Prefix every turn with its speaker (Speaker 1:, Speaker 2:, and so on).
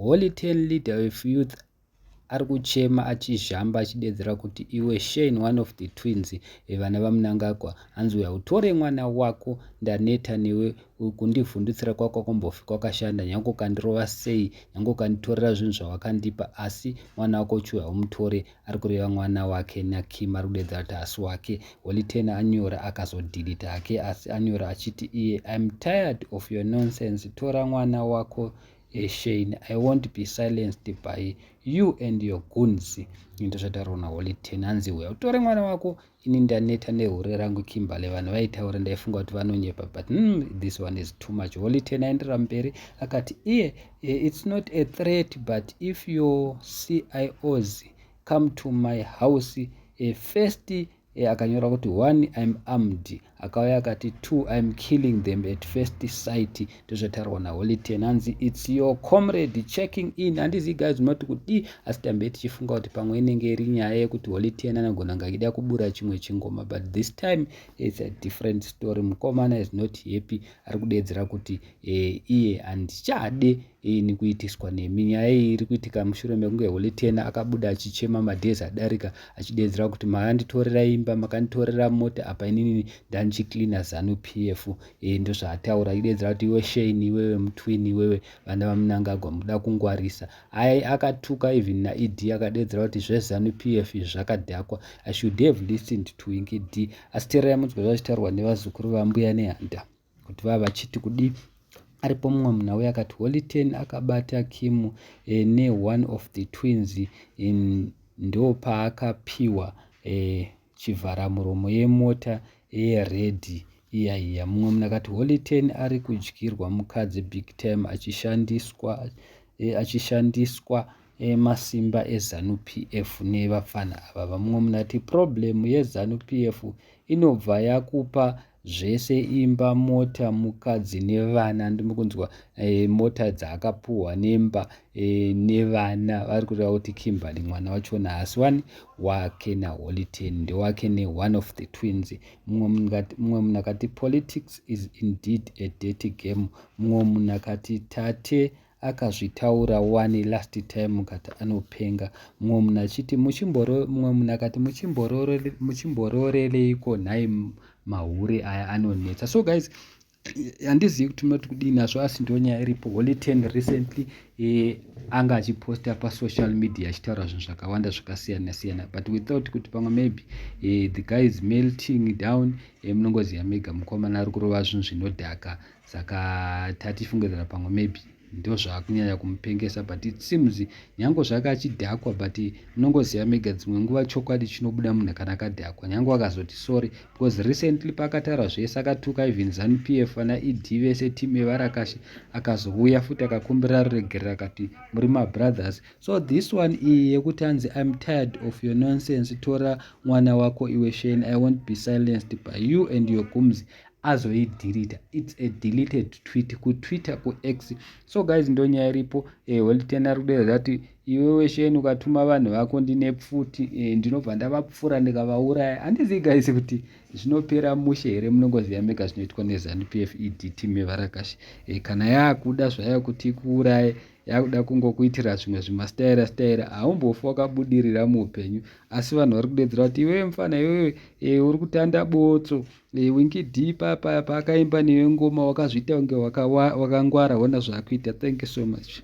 Speaker 1: Holy Ten, leader of youth, ari kuchema achizhamba achidedzera kuti, "Iwe Shane, one of the twins, vana vaMunangagwa," hanzi, "uya utore mwana wako. Ndaneta newe. Kundivhundutsira kwako kumbofi kwakashanda. Nyange ukandirova sei, nyange ukanditorera zvinhu zvawakandipa, asi mwana wako uchiuya umutore." Ari kureva mwana wake naKim. Ari kudedzera kuti asi wake. Holy Ten anyora, akazodhilita hake, asi anyora achiti iye, "I'm tired of your nonsense. Tora mwana wako, Shane. I won't be silenced by you and your goons." Ndo zvataurwa naHoly Ten. Hanzi, "Uya utore mwana wako. Ini ndaneta nehure rangu Kimberly. Vanhu vaitaura, ndaifunga kuti vanonyepa, but this one is too much." Holy Ten aenderera mberi akati iye, "It's not a threat, but if your CIOs come to my house, first," akanyora kuti, "one, I'm armed." Akauya akati, "Two, I'm killing them at first sight." Ndozvataurwa naHoly Ten. Hanzi, "It's your comrade checking in." Handizivi guys, munoti kudii, asi tambe tichifunga kuti pamwe inenge iri nyaya yekuti Holy Ten anogona kunge achida kubura chimwe chingoma, but this time it's a different story. Mukomana is not happy. Ari kudedzera kuti iye handichade ni kuitiswa nemi. Nyaya iyi iri kuitika mushure mekunge Holy Ten akabuda achichema madays adarika, achidedzera kuti, "Makanditorera imba, makanditorera mota, apa inini ndandichicleana ZANU PF." Ndozvaataura achidedzera kuti, "Iwe Shane, iwewe mutwin, iwewe, vana vaMunangagwa, muda kungwarisa." Ai, akatuka even naED, akadedzera kuti zveZANU PF zvakadhakwa. I should have listened to Winky D. Asi teererai munzwa zvachitaurwa nevazukuru vaMbuya Nehanda kuti vava vachiti kudii. Aripo mumwe munhu auya akati Holy Ten akabata Kim neone of the twins, ndopaakapiwa chivharamuromo yemota yered iya iya. Mumwe munhu akati Holy Ten ari kudyirwa mukadzi big time, achishandiswa masimba eZANU PF nevafana ava. Mumwe munhu ati problem yeZANU PF inobva yakupa zvese, imba, mota, mukadzi nevana. Ndimi kunzwa mota dzaakapuhwa nemba nevana. Vari kureva kuti Kimberly mwana wachona haasi wani wake naHoly Ten, ndewake neone of the twins. Mumwe munhu akati, "Politics is indeed a dirty game." Mumwe munhu akati, "Tate akazvitaura wani last time kati anopenga." Mumwe munhu achiti, mumwe munhu akati, "Muchimbororereiko nhai? Mahure aya anonetsa." So guys, handizivi kuti munoti kudii nazvo, asi ndo nyaya iripo. Holy Ten recently anga achiposta pasocial media achitaura zvinhu zvakawanda zvakasiyana siyana, but we thought kuti pamwe maybe the guy is melting down. Munongoziva mega, mukomana ari kurova zvinhu zvinodhaka, saka tatifungidzira pamwe maybe ndo zvaakunyanya kumupengesa, but it seems nyange zvake achidhakwa, but munongoziva mega, dzimwe nguva chokwadi chinobuda munhu kana akadhakwa, nyange akazoti sorry, because recently paakataura zvese, akatuka even ZANU PF, ana ED vese, team yevarakashi, akazouya futi akakumbira ruregerero, akati muri mabrothers. So this one iyi yekuti anzi, "I'm tired of your nonsense. Tora mwana wako, iwe Shane. I won't be silenced by you and your goons," azoidhirita. It's a deleted tweet kuTwitter, kuX. So guys, ndo nyaya iripo. Holy Ten ari kuderedza kuti, "Iwewe Shane, ukatuma vanhu vako, ndine pfuti, ndinobva ndavapfura ndikavauraya." Handizivi guys kuti zvinopera mushe here. Munongoziva mega zvinoitwa neZANU PF, ED, team yevarakashi. Kana yaakuda zvayo kuti ikuuraye, yakuda kungokuitira zvimwe zvimastaira staira, haumbofi wakabudirira muupenyu. Asi vanhu vari kudedzera kuti, "Iwewe mufana, iwewe uri kutanda botso. Winky D paakaimba newe ngoma, wakazviita kunge wakangwara. Ona zvaakuita." Thank you so much.